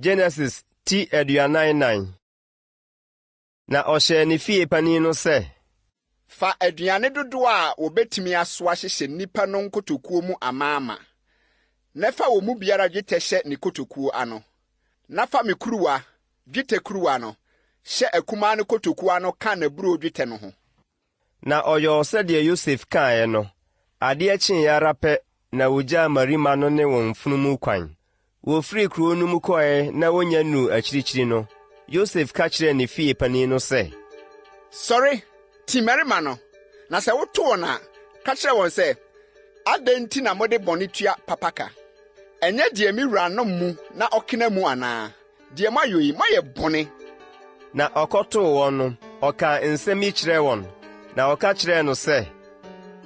Genesis ti 44. Na ɔhyɛɛ ne fie panin no sɛ. Fa aduane dodoɔ a wɔbɛtumi asoa hyehyɛ nnipa no nkotokuo mu amaama, na fa wɔn mu biara dwetɛ hyɛ ne kotokuo ano. Na fa me kuruwa, dwetɛ kuruwa no, hyɛ akumaa no kotokuo ano ka n'aburoo dwetɛ no ho. Na ɔyɔɔ sɛdeɛ Yosef kaeɛ no. Adeɛ kyeeɛ ara pɛ na wɔgyaa mmarima no ne wɔn mfunumu kwan. Wɔfirii kuro no mu kɔeɛ na wɔnnya nnuruu akyirikyiri no, Yosef ka kyerɛɛ ne fie panin no sɛ. Sɔre, ti mmarima no, na sɛ woto wɔn a, ka kyerɛ wɔn sɛ, 'Adɛn nti na mode bɔne tua papa ka? Ɛnyɛ deɛ me wura nom mu na ɔkena mu anaa? Deɛ moayɔ yi, moayɛ bɔne. Na ɔkɔtoo wɔn no, ɔkaa nsɛm yi kyerɛɛ wɔn, na wɔka kyerɛɛ no sɛ.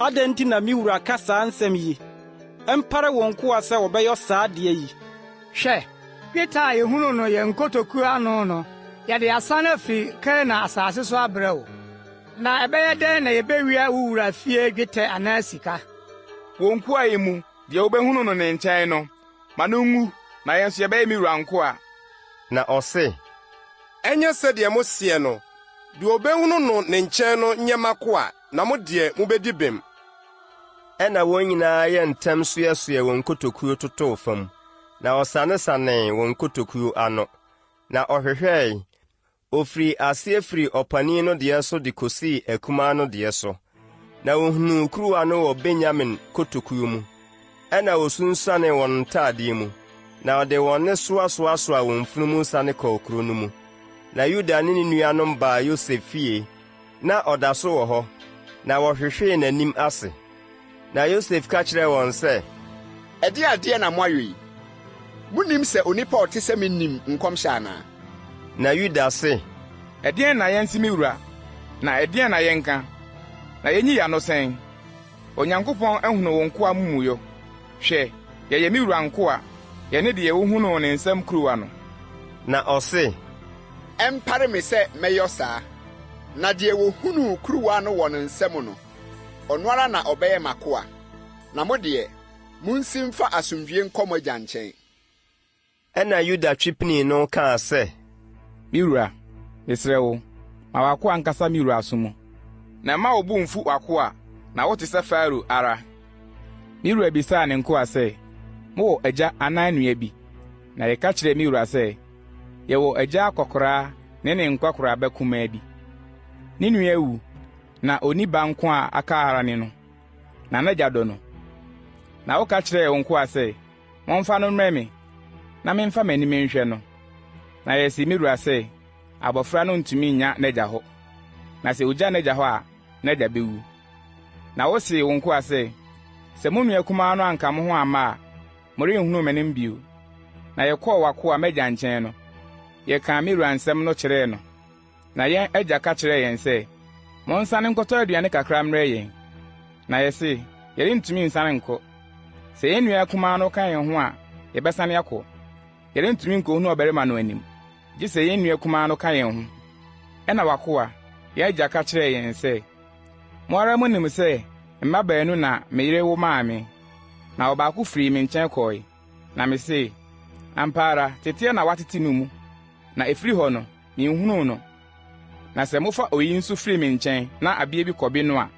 Adɛn nti na me wura ka saa nsɛm yi? Ɛmpare wo nkoa sɛ wɔbɛyɔ saa adeɛ yi. Hwɛ, dwetɛ a yehunuu no yɛn nkotokuo ano no, yɛde asane afiri Kanaan asase so abrɛ wo. Na ɛbɛyɛ dɛn na yebewia wo wura fie dwetɛ anaa sika? Wo nkoa yi mu, deɛ wobɛhunu no ne nkyɛn no, Ma no nwu, na yɛn nso yɛbɛyɛ me wura nkoa. Na ɔse. Ɛnyɛ sɛdeɛ moseɛ no, deɛ ɔbɛhunu no ne nkyɛn no nyɛ m'akoa, na mo deɛ, mobɛdi bem. Ɛnna wɔn nyinaa yɛɛ ntɛm soɛsoɛɛ wɔn nkotokuo totoo fam, na wɔsanesanee wɔn nkotokuo ano. Na ɔhwehwɛe, Ɔfirii aseɛ firii ɔpanin no deɛ so de kɔsii akumaa no deɛ so, na wɔhunuu kuruwa no wɔ Benyamin kotokuo mu. Ɛnna wɔsunsuanee wɔn ntadeɛ mu, na wɔde wɔn nnesoa soasoaa wɔn mfunumu sane kɔɔ kuro no mu. Na Yuda ne ne nuanom baa Yosef fie, na ɔda so wɔ hɔ, na wɔhwehwee n'anim ase. Na Yosef ka kyerɛɛ wɔn sɛ. Ɛdeɛn adeɛ na moayɔ yi? Monnim sɛ onipa a ɔte sɛ me nim nkɔmhyɛ anaa? Na Yuda se. Ɛdeɛn na yɛnse me wura, na ɛdeɛn na yɛnka, na yɛnyi yɛn ano sɛn? Onyankopɔn ahunu wo nkoa amumuyɔ. Hwɛ, yɛyɛ me wura nkoa, yɛne deɛ wohunuu ne nsam kuruwa no. Na ɔse. Ɛmpare me sɛ mɛyɔ saa, na deɛ wɔhunuu kuruwa no wɔ ne nsam no, ɔno ara na ɔbɛyɛ m'akoa, na mo deɛ, munsi mfa asomdwoe nkɔ mo agya nkyɛn. Ɛnna Yuda twe pinii no kaa sɛ. Me wura, mesrɛ wo, ma w'akoa nkasa me wura aso mu. Na mma wo bo mmfu w'akoa, na wote sɛ Farao ara. Me wura bisaa ne nkoa sɛ, 'Mowɔ agya anaa nua bi? Na yɛka kyerɛɛ me wura sɛ, 'Yɛwɔ agya akwakoraa ne ne nkwakoraa ba kumaa bi. Ne nua awu, Na onni ba nko a aka ara ne no, na n'agya dɔ no. Na woka kyerɛɛ wo nkoa sɛ, 'Momfa no mmrɛ me, na memfa m'ani menhwɛ no. Na yɛsee me wura sɛ, 'Abofra no ntumi nnya n'agya hɔ, na sɛ ogya n'agya hɔ a, n'agya bewu. Na wosee wo nkoa sɛ, 'Sɛ mo nua kumaa no anka mo ho amma a, morenhunu m'anim bio. Na yɛkɔɔ w'akoa, m'agya nkyɛn no, yɛkaa me wura nsɛm no kyerɛɛ no. Na yɛn agya ka kyerɛɛ yɛn sɛ, 'Monsane nkɔtɔ aduane kakra mmrɛ yɛn. Na yɛse, 'Yɛrentumi nsiane nkɔ. Sɛ yɛn nua kumaa no ka yɛn ho a, yɛbɛsane akɔ. Yɛrentumi nkohunu ɔbarima no anim, gye sɛ yɛn nua kumaa no ka yɛn ho. Ɛnna w'akoa, yɛn agya ka kyerɛɛ yɛn sɛ, 'Mo ara munim sɛ mma baanu na me yere wo maa me, na ɔbaako firii me nkyɛn kɔe. Na mise, Ampa ara, teteɛ na wɔatete no mu, na ɛfiri hɔ no, Minhunuu no. Na sɛ mofa oyi nso firi me nkyɛn na abea bi kɔbe no a,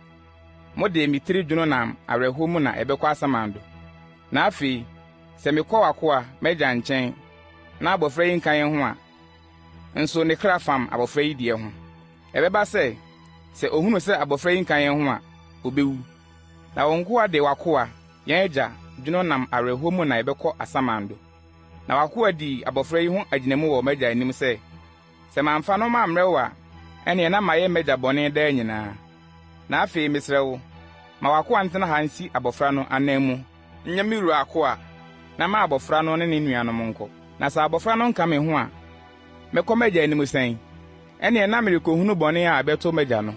mode me tiri dwono nam awerɛhow mu na ɛbɛkɔ asamando. Na afei, sɛ mekɔ w'akoa, m'agya nkyɛn, na abofra yi nka yɛn ho a, nso ne kra fam abofra yi deɛ ho. Ɛbɛba sɛ, sɛ ohunu sɛ abofra yi nka yɛn ho a, obewu. Na wo nkoa de w'akoa, yɛn agya, dwono nam awerɛhow mu na ɛbɛkɔ asamando. Na w'akoa dii abɔfra yi ho agyinamu wɔ m'agya anim sɛ, 'Sɛ mamfa no mammrɛ wo a, ɛnneɛ na mayɛ m'agya bɔne daa nyinaa. Na afei mesrɛ wo, ma w'akoa ntena ha nsi abɔfra no ananmu nyɛ me wura akoa, na ma abɔfra no ne ne nuanom nkɔ. Na sɛ abɔfra no nka me ho a, mɛkɔ m'agya anim sɛn? Ɛnneɛ na merekɔhunu bɔne a ɛbɛto m'agya no.